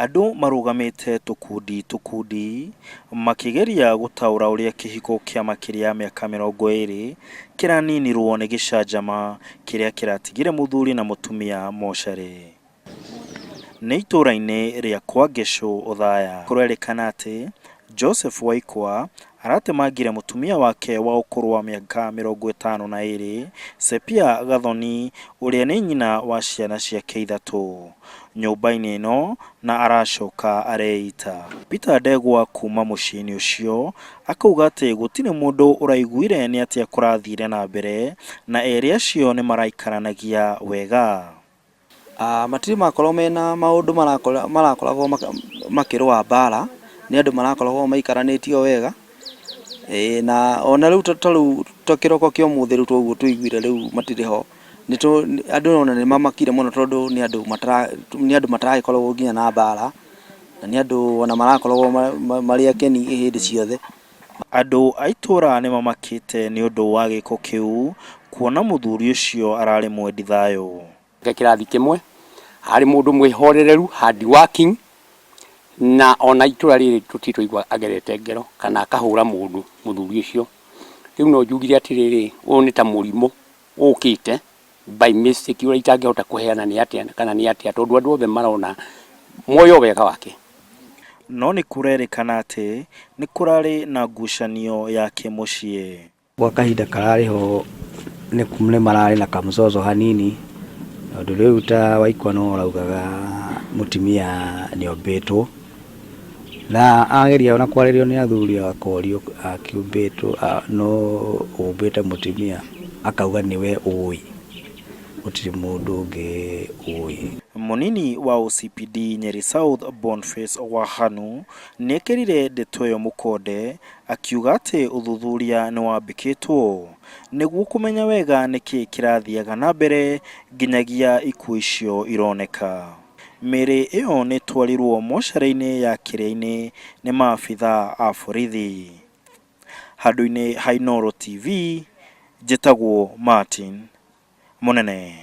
Andũ marũgamĩte tũkundi tũkundi makĩgeria gũtaũra ũrĩa kĩhiko kĩa makĩria ya mĩaka 20 kĩraninirwo nĩ gĩcanjama kĩrĩa kĩratigire mũthuri na mũtumia mocarĩ. Nĩ itũũra-inĩ rĩa Kwangecũ Othaya kũrerĩkana atĩ Joseph Waikwa aratemangire mũtumia wake wa ũkũrũ wa mĩaka 52 Sepia Gathoni ũrĩa nĩ nyina wa ciana ciake ithatũ nyũmba-inĩ ĩno na aracoka areita. Peter Ndegwa kuma mũciĩ-inĩ ũcio akauga atĩ gũtirĩ mũndũ ũraiguire nĩ atĩa kũrathire na mbere na erĩ acio nĩ maraikaranagia wega. Matirĩ makorwo mena maũndũ marakoragwo makĩrũa mbara, nĩ andũ marakoragwo maikaranĩtie o wega, ĩĩ na ona rĩu ta rĩu ta kĩroko kĩa ũmũthĩ rĩu toguo tũiguire rĩu matirĩ ho, andũ ona nĩ mamakire mũno tondũ nĩ andũ nĩ andũ mataragĩkoragwo nginya na mbara, na nĩ andũ ona marakoragwo marĩ akeni hĩndĩ ciothe. Andũ a itũra nĩ mamakĩte nĩ ũndũ wa gĩko kĩu kuona mũthuri ũcio ararĩ mwendi thayũ. Kĩrathi kĩmwe, arĩ mũndũ mwĩhorereru, hard working, na ona itũra rĩrĩ tũtirĩ twaigua agerete ngero kana akahũra mũndũ mũthuri ũcio. Rĩu no njugire atĩrĩrĩ, ũyũ nĩ ta mũrimũ ũkĩte by mistake ũrĩa itangĩhota kũheana nĩ atĩa kana nĩ atĩa tondũ andũ othe marona moĩ o wega wake. No nĩ kũrerĩkana atĩ nĩ kũrarĩ na ngucanio ya kĩmũciĩ. Gwa kahinda kararĩ ho nĩ mararĩ na kamũcoco hanini tondũ rĩu ta Waikwa no araugaga mũtumia nĩ ombĩtwo na ageria ona kwarĩrio nĩ athuri akorio akĩũmbĩtwo no ũmbĩte mũtumia akauga nĩwe ũĩ gũtirĩ mũndũ ũngĩ ũĩ. Mũnini wa OCPD Nyeri South Boniface Wahanu nĩekĩrire ndeto ĩyo mũkonde akiuga atĩ ũthuthuria nĩwambĩkĩtwo nĩguo kũmenya wega nĩkĩĩ kĩrathiaga na mbere nginyagia ikuũ icio ironeka. Mĩĩrĩ ĩyo nĩĩtwarirwo mocarĩ-inĩ ya Kĩrĩa-inĩ nĩ maabitha a borithi. Handũ-inĩ ha Inooro TV, njĩtagwo Martin Mũnene.